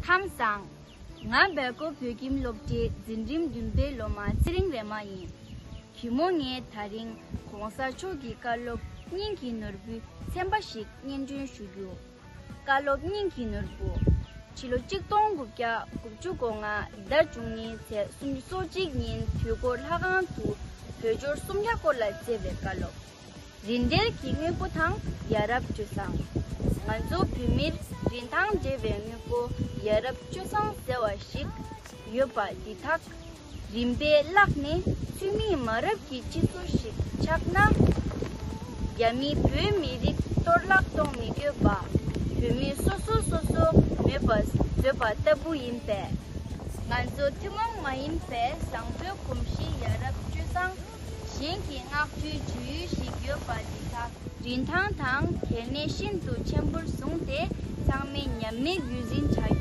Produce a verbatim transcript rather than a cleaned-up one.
ཁམས་བཟང་། ང་སྦེལ་ཀོབ་བོད་ཁྱིམ་སློབ་གྲྭའི་འཛིན་རིམ་བདུན་པའི་སློབ་མ་ཚེ་རིང་རེ་མ་ཡིན། གུས་མོ་ངས་ད་རིང་གོང་ས་མཆོག་གི་བཀའ་སློབ་སྙིང་གི་ནོར་བུའི་ཚན་པ་ཞིག་སྙན་སྒྲོན་ཞུ་རྒྱུ། བཀའ་སློབ་སྙིང་གི་ནོར་བུ། ཕྱི་ལོ་གཅིག་སྟོང་དགུ་བརྒྱ་དགུ་བཅུ་གོ་ལྔ་ཟླ་བཅུ་གཉིས་ཚེས་སུམ་ཅུ་སོ་གཅིག་ཉིན་དུས་འཁོར་ལྷ་ཁང་དུ་བོད་ཇོར་སུམ་བརྒྱ་སྐོར་ལ་བསྩལ་བའི་བཀའ་སློབ། རིན་བྲལ་གྱི་དངོས་པོ་དང་ཡ་རབས་སྤྱོད་བཟང་། ང་ཚོ་བོད་མིར་རིན་ཐང་བྲལ་བའི་དངོས་པོ་ཡ་རབས་སྤྱོད་བཟང་ཟེར་བ་ཞིག་ཡོད་པ་འདི་དག་རིམ་པས་བརླགས་ནས་ཚུལ་མིན་མ་རབས་ཀྱི་སྤྱི་ཚོགས་ཤིག་ཆགས་ན། རྒྱ་མིས་བོད་མི་རིགས་གཏོར་བརླག་གཏོང་མི་དགོས་པ། བོད་མི་སོ་སོ་སོ་སོ་མོས་པ་བཟོས་པ་ལྟ་བུ་ཡིན་པས། ང་ཚོ་ཐུན་མོང་མ་ཡིན་པའི་བཟང་པོའི་གོམས་གཤིས་ཡ་རབས་སྤྱོད་བཟང་། གཞན་གྱི་བསྔགས་བརྗོད་བྱེད་ཡུལ་ཞིག་ཡོད་པ་འདི་དག་རིན་ཐང་དང་གལ་གནད་ཤིན་ཏུ་ཆེན་པོར་བཟུང་སྟེ་ཚང་མས་ཉམས་མེད་རྒྱུན་འཛིན་བྱ་